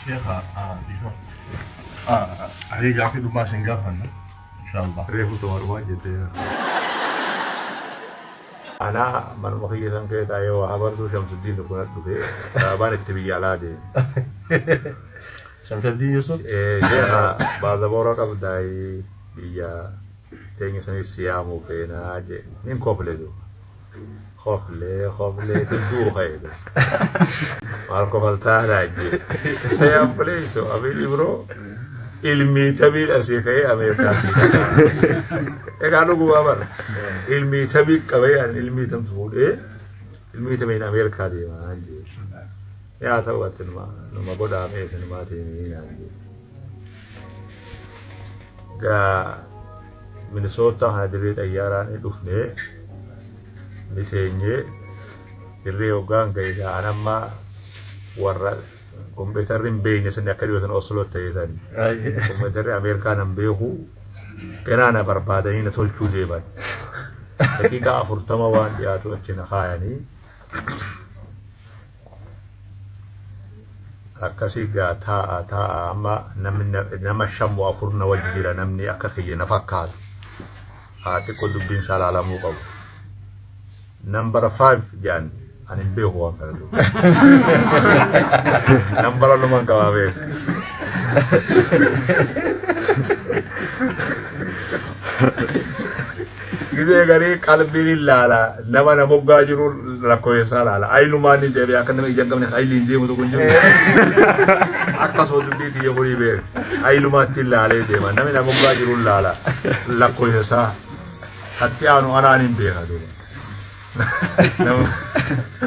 Sheekha dhiifama. Ani gaaffii dhumaa isin gaafanna. Inshaallah. Reefu tuma dhumaa jettee. Anaa manuma kiyya san kee taa'ee waa habartuu Shamsuddiin tokko na dhufee sababaan itti biyya alaa deeme. Shamsuddiin Yusuf. Sheekha baazaboora qabdaayii biyya teenya sanis si yaamuu feenaa jee. Nin kofle duuba. Koflee koflee du'u ka'e duuba. Maal kofaltaa naan jee. Isa yaabboleessu Abiy Ibroo ilmii tabiin asii ka'ee Ameerikaa sii dhaqaa. Egaa dhugumaa bara. Ilmii tabii qabee ani ilmii tamtu fuudhee ilmii tamiin Ameerikaa deemaa jee. Yaa ta'u ati numa numa godhaa mee isinumaa deemii naan jee. Gaa Minisootaa kana dirree xayyaaraan ni dhufne ni teenye dirree hoggaan ga'e gaa an amma warra kompiitarri hin beekne sani akka dhiyootan Osloo ta'e sani. Kompiitarri Ameerikaa nan beeku ganaa na barbaadanii na tolchuu deeman. Daqiiqaa 40 waan dhiyaatu achi na kaayanii. Akkasii gaa taa'a taa'a amma namni nama shan moo afur na wajji jira namni akka kiyya na fakkaatu. Haa xiqqoo dubbiin isaa laalamuu qabu. Nambara 5 jedhan ani hin beeku waan kana duuba. Nambara luman qabaa beeku. Gizee garii qalbiin hin laala nama na moggaa jiru lakkoofsa laala. Ayilumaan ni deebi'a akka nama ija hin qabne ayilii hin deemu tokko hin jiru. Akkasuma dubbii kiyya horii beeku. Ayilumaatti hin laalee deema namni na moggaa jiru hin laala lakkoofsa isaa. Katti aanu anaan hin beeka duuba.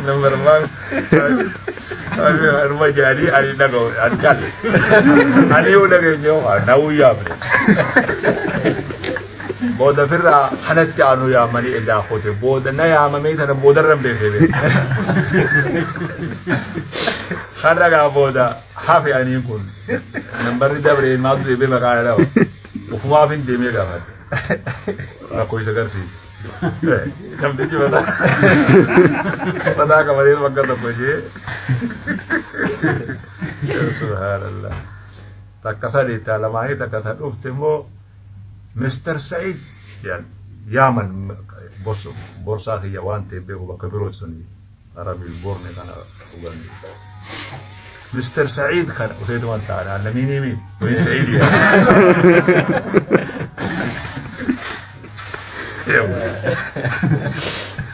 Nama armaan anuma jedhanii ani dhaga'u ani calle. Ani yoo dhageenye yoo nawuu yaamne. Booda firraa kanatti aanu yaamanii edaa kote booda na yaamamee tana boodarra hin beekee beeku. Har'a gaa booda hafe aniin kun nambarri dabree maaltu deebee maqaa na dhawa. Ofumaaf hin deemee gaafadhe. Rakkoo isa agarsiisa. Namtichi mataa mataa qabatee bakka tokko ishee. Subhaanallah. Takka sadii ta lamaanii takka ta dhufte immoo Mr. Said jedhan yaaman borsaa kiyya waan ta'eef beeku bakka birooti sun Arabiin borne kana dhugan. Mr. Said kana useetuman ta'an namiin himi wayii Said yaa.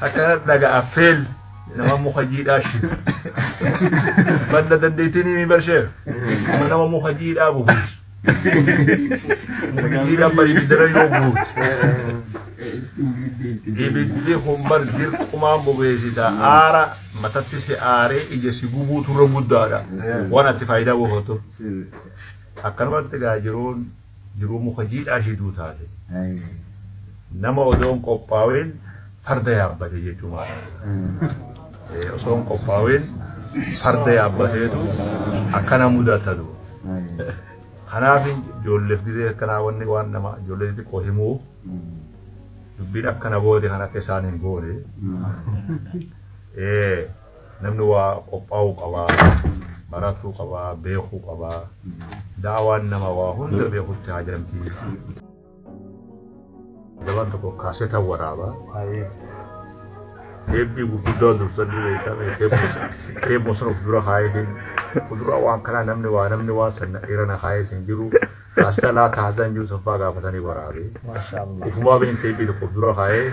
Akkana dhaga'a feel nama muka jiidhaa shitu. Balla dandeettiin himi barshee nama muka jiidhaa bubuusu. Muka jiidhaa bari ibiddara yoo buute. Ibiddi kun bar dirqumaan bobeessita. Aara matatti si aaree ija si gubuutu irra guddaadha. Waan ati faayidaa buufattu. Akkanumatti gaa jiruun jiruu muka jiidhaa shiduu taate. Nama odoon qophaa'in farda yaabbate jechuu maal. Osoo hin qophaa'in farda yaabbateetu akkana mudata duuba. Kanaaf ijoolleef gizee akkanaa wanni waan nama ijoollee xixiqqoo himuuf dubbiin akkana goote kan akka isaan hin goone namni waa qophaa'uu qabaa baratuu qabaa beekuu qabaa da'awaan nama waa hunda beekutti haajamti. Gaban tokko kaaseta waraabaa. Teebbii gurguddaa dursanii beekame teebboo sana of dura kaa'eetiin fuuldura waan kanaa namni waa namni waan sana irra na kaa'ee sin jiru kaaseta laa taasisan jiru saffaa gaafatanii waraabee. Ufumaa biin teebbii tokko of dura kaa'ee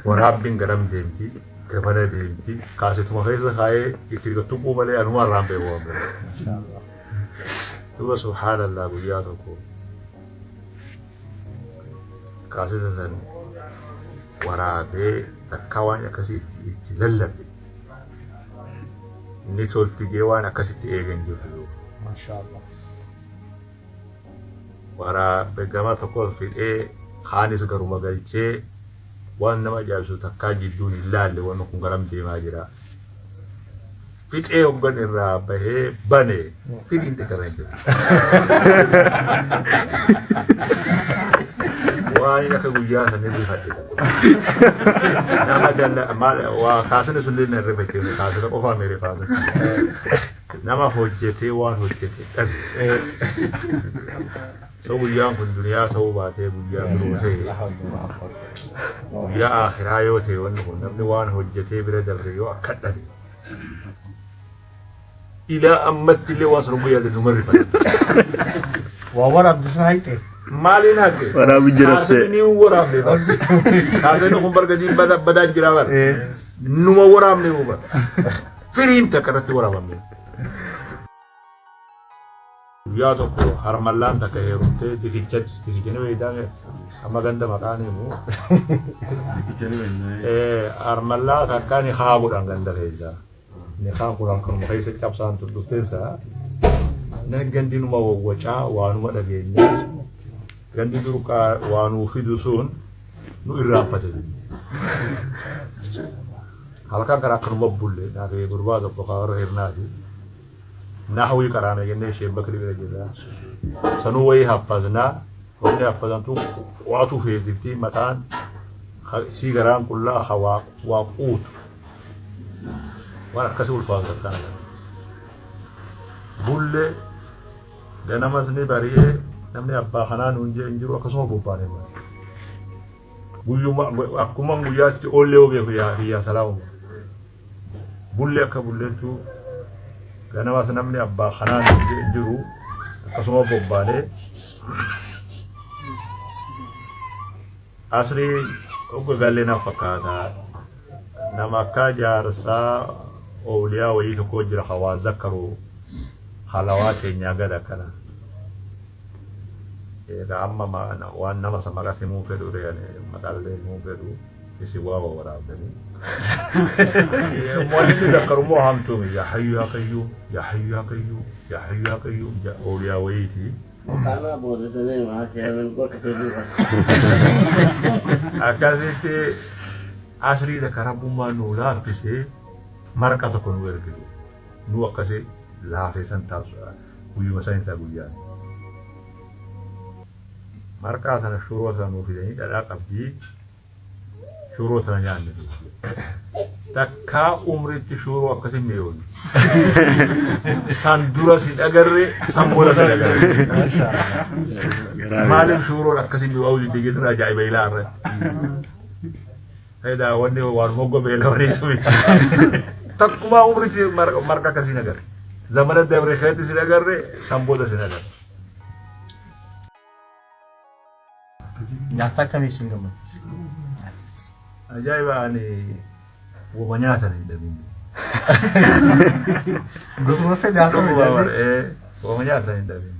waraabbiin garam deemti gabana deemti kaasetuma keessa kaa'ee itti tuquu malee anumaa irraan beeku waan biraa. Duuba subhaanallah guyyaa tokko kaaseta san waraabee takkaa waan akkasii itti lallabe ni tolti jee waan akkasitti eegan jiru. Maashaallah. Waraabe gama tokko fixee kaanis garuma galchee waan nama ajaa'ibsu takkaa jidduun hin laalle wanni kun garam deemaa jira. Fixee hoggan irraa bahee bane firiin xiqqarra hin jiru. Waan akka guyyaa sanii rifadhe. Nama dalla maal waa kaasani sun illee na rifachiifne kaasana qofaa mee rifaasa. Nama hojjetee waan hojjete dhabe. So guyyaan kun duniyaa ta'uu baatee guyyaa biroo ta'e, guyyaa akhiraa yoo ta'e, wanni kun namni waan hojjetee bira darbe yoo akka dhabe, ilaa ammatti illee waan sana guyyaa numa rifata. Waa waraabde sana hayxee. Maaliin haqe? Waraabu jira. Kaasanii ni waraabne bara. Kaasanii kun bargajiin badaa jira bara. Numa waraabne bara. Firiin takka irratti waraabamne. Guyyaa tokko harmallaan takka heerumtee dikichatti, dikichani beeydaame, amma ganda maqaan himu. Harmallaa takka ni haa godhan ganda keessa. Ni haan kun kanuma keessa cabsaan turteensa. Na gandi numa wawwacaa waanuma dhageenya. Gandi dur waanuu fidu sun nu irraanfate. Halkan kana akkanuma bulle naaf gurbaa tokko kaa warra hirnaati. Nahwii qaraana jennee isheen bakri bira jirra. Sanuu wayii haffaznaa, wanni haffazantu waatu feesifti, mataan sii garaan qullaa ha waa quutu. Waan akkasii ulfaatu akkana kana. Bulle, ganamas ni bari'ee, namni abbaa kanaa nuun jee hin jiru, akkasuma bobbaanee baase. Guyyuma akkuma guyyaatti oollee yoo beeku yaa biyyaa salaamuma. Bulle, akka bulleettu ganamas namni abbaa kanaa nuun jee hin jiru, akkasuma bobbaanee asrii obbo Gallee na fakkaata. Nama akka jaarsaa ooliyaa wayii tokko jira, hawaa zakkaru halawaa keenyaa gad akkana. Egaa amma waan nama san maqaa himuu fedhu, maqaallee himuu fedhu, isin waa waraabdanii. Wanni inni zakkaru immoo hamtuumi. Yaa hayyu yaa qayyuum, yaa hayyu yaa qayyuum, yaa hayyu yaa qayyuum, ooliyaa wayiiti. Kana booda sanii maa keeran bakka fedhuu. Akkasitti asrii takka rabbummaan nu laaffisee marqa tokko nu erge. Nu akkasii laafee san taasisu guyyuma san isaa guyyaa. Marqaa sana, shuroo sana nuu fidanii, dhadhaa qabdii, shuroo sana nyaanne. Takkaa umritti shuroo akkasii mi'oonu. San dura si dhagarre, san booda si dhagarre. Maaliif shuroon akkasii mi'aawuu didde jedhuun ajaa'iba ilaa irratti. Faayidaa wanni waan moggo beela waliitu takkumaa umritti marqa akkasii nagarre. Zamana dabre keetti si nagarre, san booda si nagarre. Nyaata akkamii isin gammachiisa? Ajaa'iba, ani wama nyaatan hin dhabin. Gosuma fedhe haa ta'u. Wama nyaatan hin dhabin.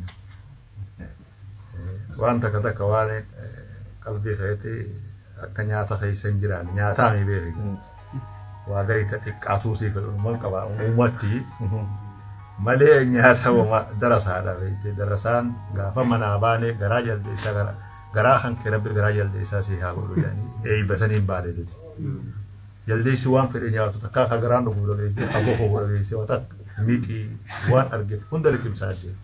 Waan takka takka waan qalbii keetti akka nyaata keessa hin jiraanne nyaataa mi beeku. Waa garii xiqqaatuu sii fedhu mal qaba uumatti malee nyaata wama darasaadha beekte. Darasaan gaafa manaa baane garaa jaldeessaa, gara garaa kan kee rabbi garaa jaldeessaa sii haa godhu jedhanii eeyba saniin baane nuti. Jaldeessi waan fedhe nyaatu takkaa ka garaan dhugu dhageessee, ka bofu dhageessee, waan takka mixii waan arge hunda liqimsaa jira.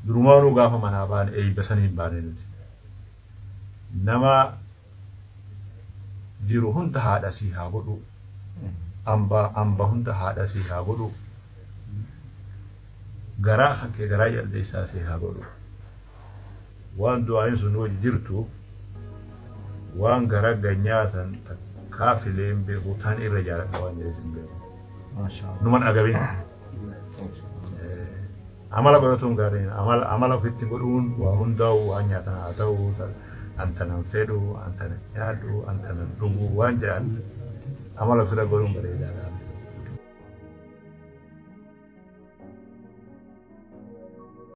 Durumaanuu gaafa manaa baane eeyba saniin baane nuti. Nama jiru hunda haadha sii haa godhu. Amba amba hunda haadha sii haa godhu. Garaa kan kee garaa jaldeessaa sii haa godhu. Waan du'aayin sun wajji jirtuuf waan gara ganyaatan takkaa filee hin beeku, tan irra jaaladha waan jedhes hin beeku. Numan agabin. Amala godhatuun gaariin amala ofitti godhuun waa hundaa'u, waan nyaatan haa ta'u, antanan fedhu, antanan nyaadhu, antanan dhugu waan jedhan amala ofirra godhuun bareedaadha.